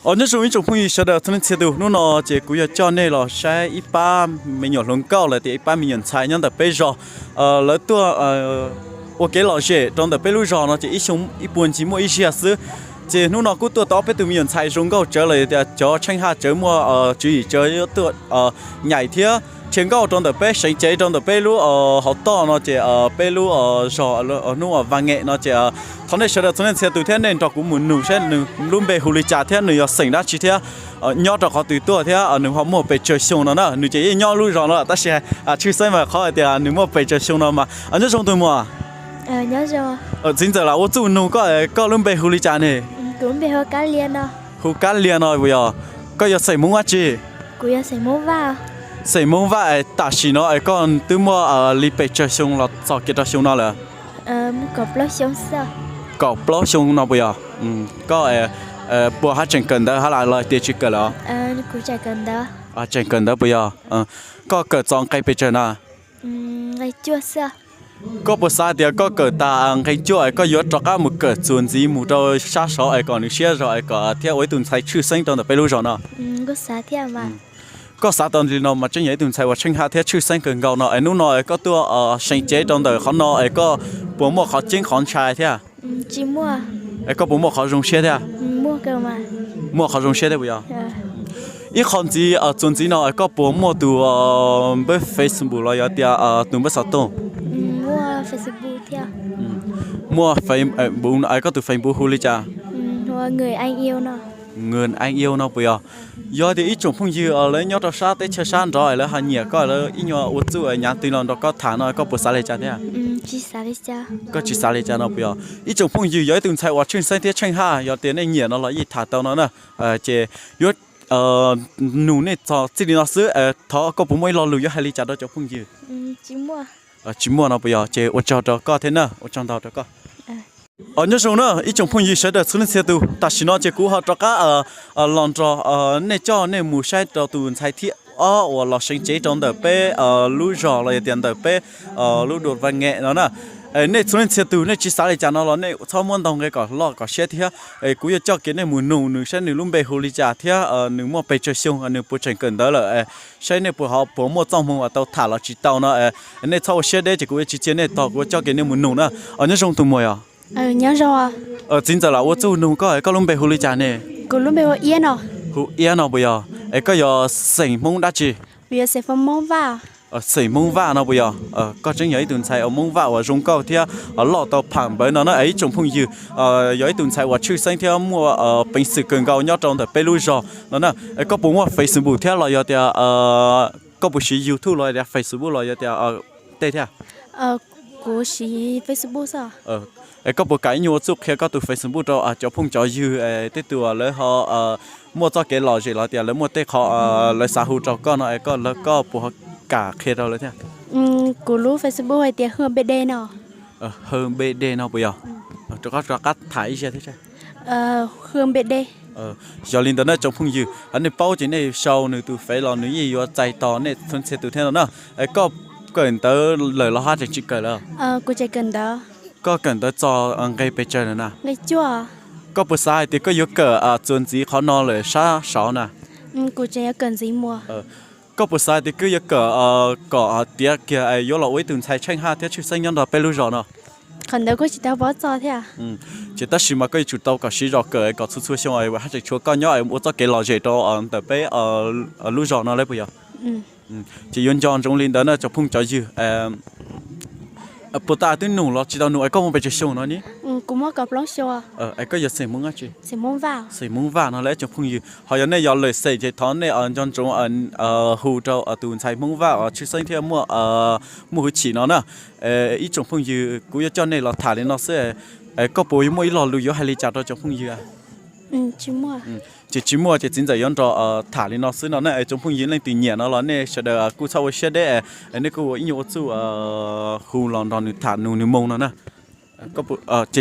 Os, nyob zoo ib tsoom phooj ywg sawv daws txhua leej txhia tus, hnub no ces kuv yuav coj nej los saib ib pab me nyuam hluas nkauj los tias ib pab me nyuam ntxhais nyob ntawm peb zos. Lawv tuaj ua kev lom zem rau ntawm peb lub zos no ces ib xyoo ib puag ncig muaj ib zaug xwb. Ces hnub no kuj tuaj tau peb tus me nyuam ntxhais zoo nkauj tsawv los tias cov tsheej haj tsawv muaj tswv yim tsawv tuaj nyaim thiab rhia nkauj rau ntawm peb seev cev rau ntawm peb lub hauv toj no ces peb lub zos hnub ua va ngem no ces thov nej sawv daws txhua leej txhia tus thiab nej nrog kuv mus nug saib nws lub npe hu li cas thiab nws yog xeem dab tsi thiab nyob rau qhov twg tuaj thiab nws ho muaj pes tsawg xyoo no na. Nws ces yeej nyob lub zos no tab sis tshwj xeeb mas qhov hais tias nws muaj pes tsawg xyoo no mas. Nyob zoo tus muam. Txiv ntxawm lam ua txuj nug koj, koj lub npe hu li cas ne? Hu Kab Lia no puas yog? Koj yog xeem Hmoob dab tsi? Xeem Hmoob Vaj es tam sim no es koj twb muaj li pes tsawg xyoo los txog kiag rau xyoo no lawm? Kaum plaub xyoo no puas yog? Koj puas haj tseem kawm ntawv hab los tias tsis kawm lawm? Tseem kawm ntawv puas yog? Koj kawm txog nqe pes tsawg na? Koj puas xav tias koj kawm tas nqe cuaj es koj yuav rov qab mus kawm txuas ntxiv mus rau sab saud es kom nws siab zog es kom thiab ua ib tug ntxhais tshwj xeeb rau ntawm peb lub zos no? Koj xav tau li no mas tseeb yog ib tug ntxhais uas tsheej haj thiab tshwj xeeb kawg nkaus no es hnub no es koj tuaj seev cev rau ntawm qhov no es koj puas muaj qhov ceeb qhov ntshai thiab? Es koj puas muaj qhov zoo siab thiab? Muaj qhov zoo siab thiab puas yog? Ib qho ntxiv txuas ntxiv no es koj puas muaj tus npawb Facebook los yog tias tus npawb xov tooj? Muaj. Koj tus Facebook hu li cas? Nws Aib Iau no puas yog? Yog tias ib tsoom phooj ywg lawv nyob rau sab teb chaws sab nrad lawv ho nyiam koj, lawv ib nyuag ua txuj nyav twg los nrog koj tham no koj puas xav li cas thiab? Koj tsis xav li cas no puas yog? Ib tsoom phooj ywg, yog ib tug ntxhais uas tshwj xeeb thiab tsheej haj, yog tias nej nyiam no los yeej tham tau no na. Ces yuav nug nej txog txij li no xwb, thov koj puas muaj ib lo lus yuav hais li cas rau cov phooj ywg? Tsis muaj no puas yog? Ces ua tsaug rau koj thiab na, ua tsaug ntau rau koj. Os, nyob zoo na ib tsoom phooj ywg sawv daws txhua leej txhia tus, tam sim no ces kuv ho rov qab los nrog nej coj nej mus saib rau tus ntxhais thib ob uas los seev cev rau ntawm peb lub zos los yog tias ntawm peb lub dua va ngem no na. Nej txhua leej txhia tus nej tsis xav li cas no los nej txhob muab ntau nqe kom loj kom siab thiab. Kuv yuav coj kiag nej mus nug nws saib nws lub npe hu li cas thiab nws muaj pes tsawg xyoo, nws puas tseem kawm ntawv lawm, saib nej puas ho puas muaj txoj hmoo uas tau tham los tsis tau no. Nej txhob ua siab deb ces kuv yuav tsis cia nej tog, kuv yuav coj kiag nej mus nug na. Os, nyob zoo tus muam yog? Txiv ntxawm lam ua txuj nug koj, koj lub npe hu li cas ne? Hu Iab no puas yog? Es koj yog xeem Hmoob dab tsi? Xeem Hmoob Vaj no puas yog? Koj tseeb yog ib tug ntxhais Hmoob Vaj uas zoo nkauj thiab loj tau pham npawv no na. Es ib tsoom phooj ywg, yog ib tug ntxhais uas tshwj xeeb thiab muaj peev xwm kawg nkaus nyob rau ntawm peb lub zos no na. Es koj puas muaj Facebook thiab los yog tias koj puas siv YouTube los yog tias Facebook los yog tias tej thiab? Kuv siv Facebook xwb. Es koj puas kam ib nyuag ua txuj qhia koj tus Facebook rau cov phooj cov ywg, tej tus lawv ho muaj txoj kev lom zem los tias lawv muaj tej qho lawv xav hu rau koj no es koj, koj puas kam qhia rau lawv thiab? Kuv lub Facebook hais tias Hwj B D no. Hwj B D no puas yog? Rov qab, rov qab tham ib zaug thiab. Yog li ntawd na tsoom phooj ywg, nej paub ces nej sau nws tus Face los nws yeej yuav txais tos nej txhua txhia tus thiab no na. Es koj kawm ntawv lawm los haj tseem tsis kawm lawm? Koj kawm ntawv txog nqe pes tsawg lawm na? Koj puas xav hais tias koj yuav kawm txuas ntxiv qhov no lawm sab saud na? Koj puas xav hais tias koj yuav kawm kom tiav kiag yuav los ua ib tug ntxhais tsheej haj thiab tshwj xeeb nyob nrog peb lub zos no? Qhov ntawd kuj tsis tau paub txog thiab. Ces tab sis mas koj yuav tsum tau kom siv zog kawm kom txhua txhua xyoo haj tseem tshuav koj nyob ua txoj kev lom zem rau ntawm peb lub zos no lawm puas yog? Ces yuav nco ntsoov li ntawd na tsoom phooj cov ywg. Puas tas twb nug los tsis tau nug es koj muaj pes tsawg xyoo no ne? Es koj yog xeem Hmoob dab tsi? Xeem Hmoob Vaj no lawm tsoom phooj ywg. Ho yog nej yog lwm xeem ces thov nej nco ntsoov hu rau tus ntxhais Hmoob Vaj uas tshwj xeeb thiab muaj, muaj hwj chim no na. Ib tsoom phooj ywg, kuv yuav coj nej los tham li no xwb. Koj puas yuav muaj ib lo lus yuav hais li cas rau cov phooj ywg? Ces tsis muaj ces txiv ntxawm yuav nrog tham li no xwb no na. Tsoom phooj ywg leej twg nyiam no los nej sawv daws kuj txhob ua siab deb, nej kuj ua ib nyuag ua txuj hu los nrog nws tham nug nws moo no na. Ces